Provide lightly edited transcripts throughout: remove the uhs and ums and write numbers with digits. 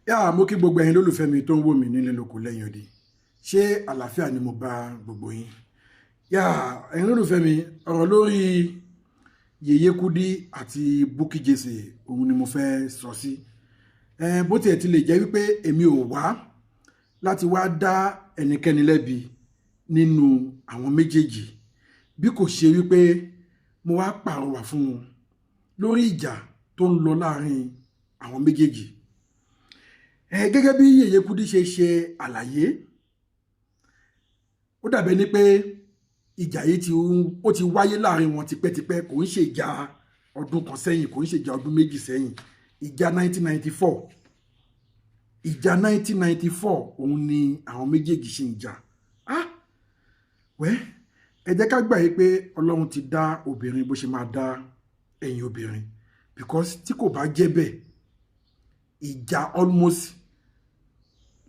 Yá, mo kí gbogbo ẹ̀yin lólùfẹ́ mi tó ń wò mí nílé lóko lẹ́yìn odi. Ṣé àlàáfíà ni mo bá gbogbo yín? Yá, ẹ̀yin lólùfẹ́ mi, ọ̀rọ̀ lórí Yèyé Kúdí àti Bukky Jesse òun ni mo fẹ́ sọ sí. Bó tiẹ̀ ti lè jẹ́ wípé èmi ò wá láti wá dá ẹnikẹ́ni lẹ́bi nínú àwọn méjèèjì, bí kò ṣe wípé mo wá pàrọwà fún wọn lórí ìjà tó ń lọ láàrin àwọn méjèèjì. Gẹ́gẹ́ bí Yèyé Kúdí ṣe ṣe àlàyé, ó dàbẹ̀ ni pé ìjà yìí ó ti wáyé láàrin wọn tipẹ́tipẹ́. Kò ń ṣe ìjà ọdún kan sẹ́yìn, kò ń ṣe ìjà ọdún 2 sẹ́yìn. Ìjà 1994, ìjà 1994 òun ni àwọn méjèèjì ṣe ń jà. Ah wẹ́, ẹ jẹ́ ká gbà yí pé Ọlọ́run ti dá obìnrin bó ṣe máa dá ẹ̀yin obìnrin, because tí kò bá jẹ́ bẹ́ẹ̀, ìjà almost,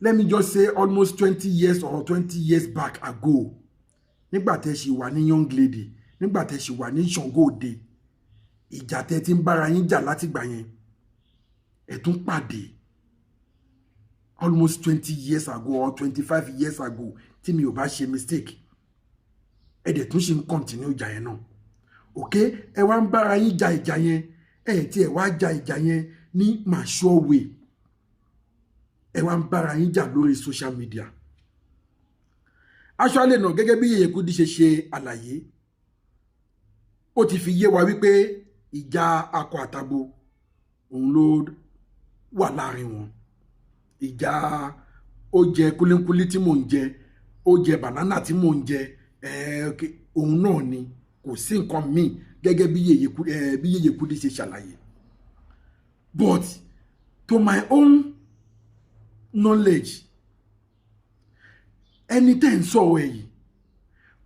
let me just say almost 20 years or 20 years back ago, nígbà tẹ́ ṣì wà ní young lady, nígbà tẹ́ ṣì wà ní Ṣàngó Òde, ìjà tẹ́ ti ń bára yín jà látìgbà yẹn, ẹ tún pàdé almost 20 years ago or 25 years ago, tí mi ò bá ṣe mistake, ẹ dẹ̀ tún ṣe ń continue ìjà yẹn náà. Ok, ẹ wá ń bára yín jà ìjà yẹn, ẹ tí ẹ wá jà ìjà yẹn ní mature way, ẹ wá ń bára yín jà lórí social media. Actually náà, gẹ́gẹ́ bí Yèyé Kúdí ṣe ṣe àlàyé, ó ti fi yé wa wípé ìjà akọ àtabo òun ló wà láàrin wọn. Ìjà ó jẹ kúlíkúlí tí mò ń jẹ, ó jẹ banana tí mò ń jẹ, òun náà ni, kò sí nǹkan míì, gẹ́gẹ́ bí Yèyé Kúdí ṣe ṣàlàyé. But to my own knowledge, ẹni tẹ́ ń sọ̀rọ̀ ẹ̀ yìí,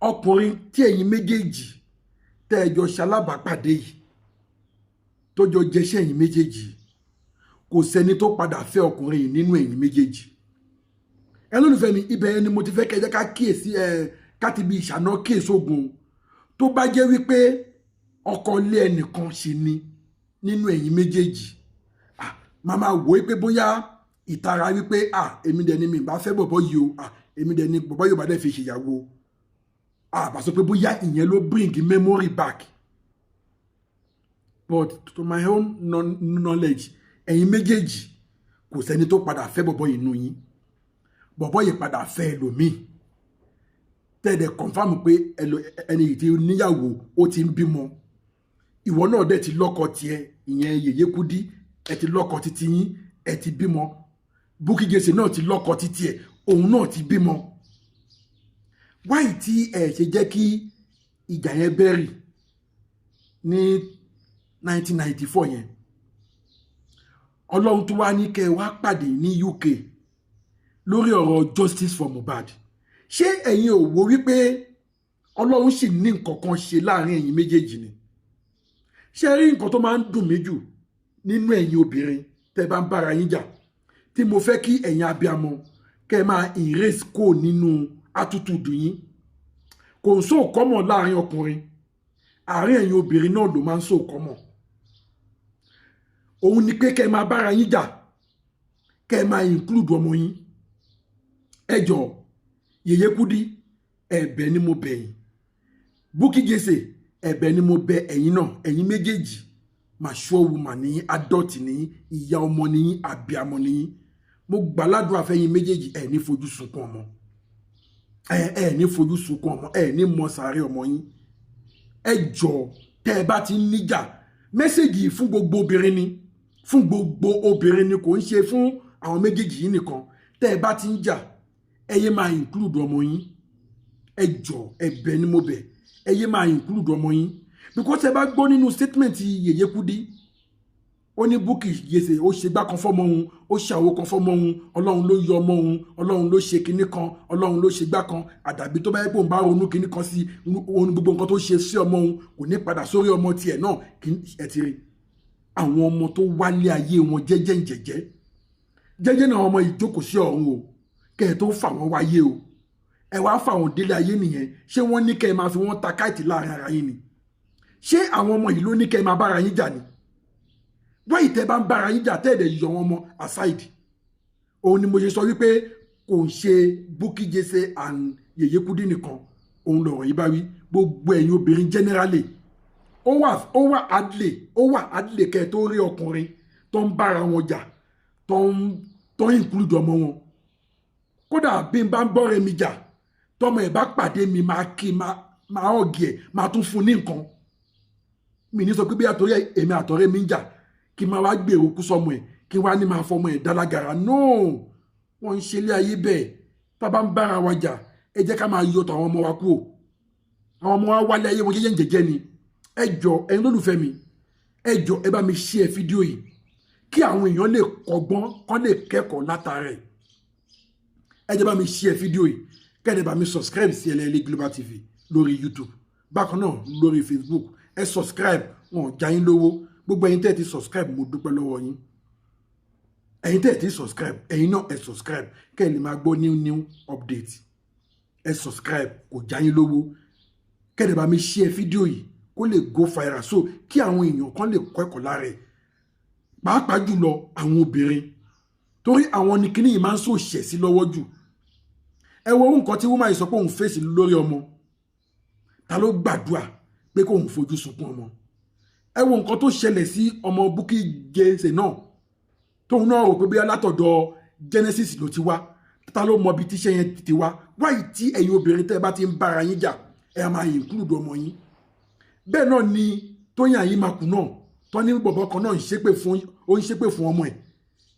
ọkùnrin tí ẹ̀yin méjèèjì tẹ́ ẹ jọ ṣalábàápàdé yìí, tó jọ jẹṣẹ́ ẹ̀yin méjèèjì, kò sẹ́ni tó padà fẹ́ ọkùnrin yìí nínú ẹ̀yin méjèèjì. Ẹ lólùfẹ́ mi, ibẹ̀ yẹn ni mo ti fẹ́ kẹ́ ẹ jẹ́ ká kíyèsí ẹ, ká ti bí ìṣàná kíyèsí ogun. Tó bá jẹ́ wípé ọkọ ilé ẹnìkan ṣì ni nínú ẹ̀yin méjèèjì, ah, màá máa wò ó pé bóyá ìtara wípé, ah, èmi dẹ̀ ni mi bá fẹ́ bọ̀bọ̀ yìí o, ah, èmi dẹ̀ ni bọ̀bọ̀ yóò bá dẹ̀ fi ṣèyàwó, ah, bá sọ pé bóyá ìyẹn ló bring memory back. But to my own knowledge, ẹ̀yin méjèèjì, kò sẹ́ni tó padà fẹ́ bọ̀bọ̀ yìí nù yín. Bọ̀bọ̀ yìí padà fẹ́ ẹlòmíì, tẹ́ẹ̀dẹ̀ confirm pé ẹni yìí ti níyàwó, ó ti ń bímọ. Ìwọ náà dẹ̀ ti lọ́kọ tiẹ̀, ìyẹn Yèyé Kúdí, ẹ ti lọ́kọ títí yín, ẹ ti bímọ. Bukky Jesse náà ti lọ́kọ títí ẹ̀, òun náà ti bímọ. Wáyé tí ẹ ṣe jẹ́ kí ìjà yẹn bẹ̀rì ní 1994 yẹn, Ọlọ́run tó wá ní kẹ́ ẹ wá pàdé ní UK lórí ọ̀rọ̀ justice for Mohbad, ṣé ẹ̀yin ò wo wípé Ọlọ́run sì ní nǹkan kan ṣe láàrin ẹ̀yin méjèèjì ni? Ṣé rí nǹkan tó máa ń dùn mí jù nínú ẹ̀yin obìnrin tẹ́ bá ń bára yín jà, tí mo fẹ́ kí ẹ̀yin abiyamọ kẹ́ ẹ máa erase kó nínú attitude yín, kò ń so common láàrin ọkùnrin, àárín ẹ̀yin obìnrin náà ló máa ń so common, òun ni pé kẹ́ ẹ máa bára yín jà, kẹ́ ẹ máa include ọmọ yín. Ẹ jọ̀ọ́, Yèyé Kúdí, ẹ̀bẹ̀ ni mo bẹ̀ yín. Bukky Jesse, ẹ̀bẹ̀ ni mo bẹ̀ ẹ̀yin náà. Ẹ̀yin méjèèjì, mature woman ní, adult ní, ìyá ọmọ ní, àbíamọ ní. Mo gbàládùn àfẹ́yìn méjèèjì, ẹ̀ ní fojú sunkún ọmọ, ẹ ní fojú sunkún ọmọ, ẹ ní mọ sàárè ọmọ yín. Ẹ jọ̀ọ́, tẹ́ ẹ bá ti ń níjà, message fún gbogbo obìnrin ni, fún gbogbo obìnrin ni, kò ń ṣe fún àwọn méjèèjì yìí nìkan. Tẹ́ ẹ bá ti ń jà, ẹ yé máa include ọmọ yín. Ẹ jọ̀ọ́, ẹ̀bẹ̀ ni mo bẹ̀, ẹ yé máa include ọmọ yín, because ẹ bá gbọ́ nínú statement Yèyé Kúdí, ó ní Bukky Jesse ó ṣe gbá kan fọ́mọ òun, ó ṣàwo kan fọ́mọ òun, Ọlọ́run ló yọ ọmọ òun, Ọlọ́run ló ṣe kinní kan, Ọlọ́run ló ṣe gbá kan. Àdàbí tó bá yẹ pé òun bá ronú kinní kan sí òun, gbogbo nǹkan tó ṣe sí ọmọ òun kò ní padà sórí ọmọ tiẹ̀ náà. Ẹ ti rí àwọn ọmọ tó wálé ayé wọn jẹ́jẹ́ jẹ́jẹ́ jẹ́jẹ́ náà, ọmọ ìjókòó sí ọ̀run o, kẹ́ ẹ tó fà wọ́n wáyé o, ẹ wá fà wọ́n délé ayé nìyẹn. Ṣé wọ́n ní kẹ́ ẹ máa fi wọ́n ta káìtì láàrin ara yín ni? Ṣé àwọn ọmọ yìí ló ní kẹ́ ẹ máa bára yín jà ni? Wáyé tẹ́ bá ń bára yín jà, tẹ́ ẹ̀ dẹ̀ yọ wọn mọ́ aside. Òun ni mo ṣe sọ wípé kò ń ṣe Bukky Jesse and Yèyé Kudi nìkan òun lọ̀rọ̀ yìí bá wí, gbogbo ẹ̀yin obìnrin generally. Ó wà adley, ó wà adley kẹ́ ẹ tó rí ọkùnrin tó ń bára wọn jà tó ń include ọmọ wọn. Kódà bí n bá ń bọ́rẹ̀ mi jà, tọmọ ẹ̀ bá pàdé mi, máa kí, máa hug ẹ̀, máa tún fún ní nǹkan. Mi ní sọ pé bí àtọ́rẹ́ èmi àtọ́rẹ́ mi ń jà, kí n máa wá gbèrò kú sọmọ ẹ̀, kí n wá ní máa fọmọ ẹ̀ dálágara. No, wọ́n ń ṣe ilé ayé bẹ́ẹ̀. Tá a bá ń bára wa jà, ẹ jẹ́ ká máa yọ tàwọn ọmọ wa kúrò. Àwọn ọmọ wa wálé ayé wọn jẹ́jẹ́ jẹ́jẹ́ ni. Ẹ jọ, ẹ̀yin lólùfẹ́ mi, ẹ jọ, ẹ bá mi share fídíò yìí kí àwọn èèyàn lè kọ́gbọ́n, kán lè kẹ́kọ̀ọ́ látara ẹ̀. Ẹ jẹ́ bá mi share fídíò yìí, kẹ́ẹ̀dẹ̀ bá mi subscribe sí Ẹlẹ́yẹlé Global TV lórí YouTube, bákan náà lórí Facebook. Ẹ subscribe, wọn ò já yín lówó. Gbogbo ẹ̀yin tẹ́ ẹ ti subscribe, mo dúpẹ́ lọ́wọ́ yín. Ẹ̀yin tẹ́ ẹ ti subscribe, ẹ̀yin náà ẹ subscribe kẹ́ ẹ lè máa gbọ́ new new update. Ẹ subscribe, kò já yín lówó. Kẹ́ẹ̀dẹ̀ bá mi share fídíò yìí kó lè go viral, so kí àwọn èèyàn kan lè kọ́ ẹ̀kọ́ lára ẹ̀, pàápàá jùlọ àwọn obìnrin, torí àwọn ní kíní yìí máa ń sòṣẹ̀ sí lọ́wọ́ jù. Ẹ wo nǹkan tí woman yìí sọ pé òun fèsì lórí ọmọ. Ta ló gbàdúrà pé kóun fojú sunkún ọmọ? Ẹ wo nǹkan tó ṣẹlẹ̀ sí ọmọ Bukky Jesse náà, tóun náà rò pé bí látọ̀dọ̀ Genesis ló ti wá. Ta ló mọ ibi tíṣẹ́ yẹn ti wá? Wáyé tí ẹ̀yin obìnrin, tẹ́ ẹ bá ti ń bára yín jà, ẹ máa include ọmọ yín. Bẹ́ẹ̀ náà ni Tóyìn Àyìnmákù náà tọ́ ní bọ̀bọ̀ kan náà ń ṣépè fún, ó ń ṣépè fún ọmọ ẹ̀.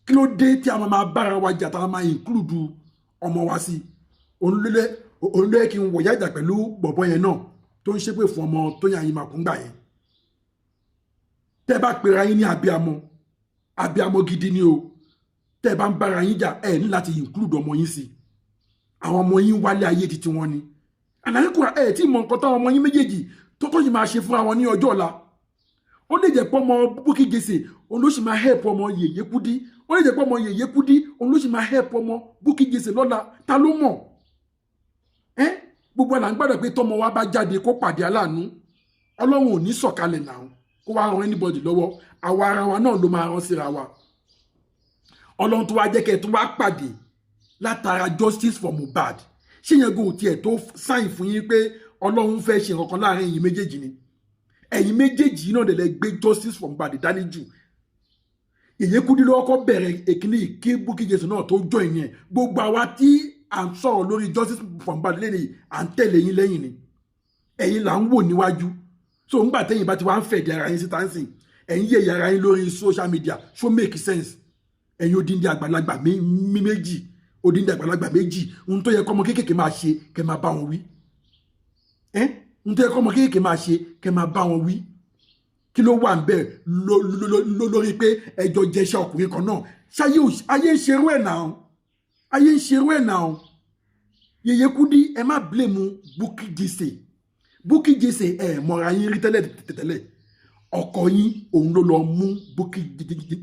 Kí ló dé tí a máa bára wa jà, tá a máa include ọmọ wa sí? Òun ló yẹ kí n wọ̀yá ìjà pẹ̀lú bọ̀bọ̀ yẹn náà tó ń ṣépè fún ọmọ Tóyìn Àyìnmákù ńgbà yẹn. Tẹ́ bá pera yín ní abiamọ, abiamọ gidi ni o, tẹ́ bá ń bára yín jà, ẹ ní láti include ọmọ yín sí. Àwọn ọmọ yín wálé ayé titi wọn ni. Àlàyé kura ẹ tí mọ nǹkan táwọn ọmọ yín méjèèjì tó yìí máa ṣe fúnra wọn ní ọjọ́ ọ̀la. Ó lè jẹ́ pé ọmọ Bukky Jesse òun ló sì máa help ọmọ Yèyé Kúdí. Ó lè jẹ́ pé ọmọ Yèyé Kúdí òun ló sì máa help ọmọ Bukky Jesse lọ́la. Ta ló mọ̀ ẹ́? Gbogbo àlà ń gbàdọ̀ pé tọmọ wa bá jáde, kó pàdé aláàánú. Ọlọ́run ò ní sọ̀kalẹ̀ náà kó wá ran anybody lọ́wọ́. Àwa ara wa náà ló máa rán síra wa. Ọlọ́run tó wá jẹ́ kẹ́ ẹ tó wá pàdé látara justice for Mohbad, ṣé yẹn gò tiẹ̀ tó sáyìn fún yín pé Ọlọ́run fẹ́ ṣe nǹkan kan láàrin ẹ̀yin méjèèjì ni? Ẹ̀yin méjèèjì náà dẹ̀ lẹ gbé justice for Mohbad dání jù. Yèyé Kúdí ló kọ́kọ́ bẹ̀rẹ̀ èkíní kí Bukky Jesse náà tó join yẹn. Gbogbo àwa tí à ń sọ̀rọ̀ lórí justice for Mohbad lẹ́yìn, à ń tẹ̀lé yín lẹ́yìn ni. Ẹ̀yin là ń wò níwájú. So ńgbà tẹ́yìn bá ti wá ń fẹ̀dí ara yín síta ń sìn, ẹ̀yin yẹ̀ ara yín lórí social media, ṣó make sense? Ẹ̀yin odindi àgbàlagbà méjì, odindi àgbàlagbà méjì, ohun tó yẹ kọ́mọ kéékèèké máa ṣe, kẹ́ máa bá wọn wí. Ẹ́ ohun tó yẹ kọ́mọ kéékèèké máa ṣe, kẹ́ máa bá wọn wí. Kí ló wà ń bẹ̀ lórí pé ẹjọ́ jẹṣẹ́ ọkùnrin kan náà? Ṣayé ayé ń ṣerú ẹ̀ náà, ayé ń ṣerú ẹ̀ náà. Yèyé Kúdí, ẹ má blame Bukky Jesse. Bukky Jesse, ẹ mọ̀ra yín rí tẹ́lẹ̀ tẹ́lẹ̀. Ọkọ yín òun ló lọ mú Bukky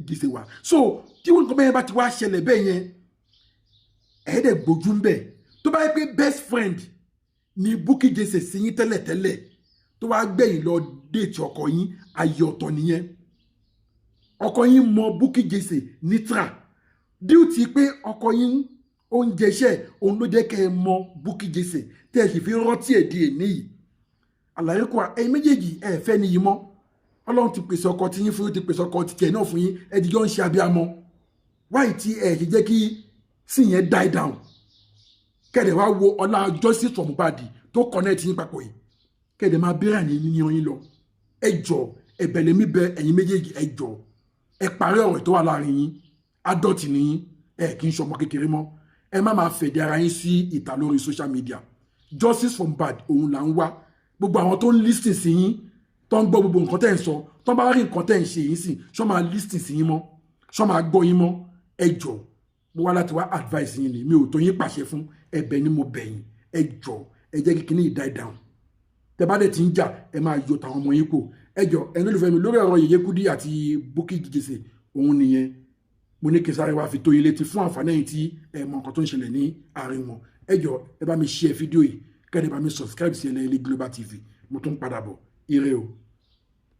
Jesse wá. So tí wọn kọ́ bẹ́ẹ̀ bá ti wá ṣẹlẹ̀ bẹ́ẹ̀ yẹn, ẹ̀ dẹ̀ gbójú ń bẹ̀. Tó bá yẹ pé best friend ni Bukky Jesse sí yín tẹ́lẹ̀tẹ́lẹ̀, tó wá gbẹ̀yìn lọ date ọkọ yín, ayé ọ̀tọ̀ nìyẹn. Ọkọ yín mọ Bukky Jesse nitra díùtì pé ọkọ yín oúnjẹ iṣẹ́ òun ló jẹ́ kẹ́ ẹ mọ Bukky Jesse tẹ́ ẹ sì fi rántí ẹ̀ di èní yìí. Àlàyé kọ́, ẹ̀yin méjèèjì ẹ̀ fẹ́ níyì mọ́. Ọlọ́run ti pèsè ọkọ tí yín fún yín, ti pèsè ọkọ tìtẹ̀ náà fún yín. Ẹ ti jọ ń ṣe abiyamọ. Wáyé tí ẹ ṣe jẹ́ kí sì yẹn die down, kẹ́ẹ̀dẹ̀ wá wo ọlá justice for Mohbad tó connect yín papọ̀ yìí, kẹ́ẹ̀dẹ̀ máa bẹ́rẹ̀ ní yíyan yín lọ. Ẹ jọ, ẹ̀bẹ̀ lèmi bẹ̀ ẹ̀yin méjèèjì. Ẹ jọ, ẹ parí ọ̀rọ̀ tó wà láàrin yín. Adult ni yín, ẹ kì í ṣọmọ kékeré mọ́. Ẹ má máa fẹ̀dẹ̀ ara yín sí ìta lórí social media. Justice for Mohbad òun là ń wá. Gbogbo àwọn tó ń listen sí yín, tó ń gbọ́ gbogbo nǹkan tẹ́ ń sọ, tó ń bá rí nǹkan tẹ́ ń ṣe yín sìn, ṣọ́ máa listen sí yín mọ́? Ṣọ́ máa gbọ́ yín mọ́? Ẹ jọ, mo wá láti wá advice yín ni, mi ò tó yín pàṣẹ fún. Ẹ̀bẹ̀ ni mo bẹ̀ yín. Ẹ jọ, ẹ jẹ́ kí kíní die down. Tẹ́ bá dẹ̀ ti ń jà, ẹ máa yọ tàwọn ọmọ yín kù. Ẹ jọ, ẹni olùfẹ́ mi, lórí ọ̀rọ̀ Yèyé Kúdí àti Bukky Jesse òun nìyẹn. Mo ní kí n sáré wá fi tó yín létí fún àǹfààní ẹ̀yin tí ẹ mọ nǹkan tó ń ṣẹlẹ̀ ní àárín wọn. Ẹ jọ, ẹ bá mi share fídíò yìí, kẹ́ni bá mi subscribe sí Ẹlẹ́yẹlé Global TV. Mo tún padà bọ̀. Ire o.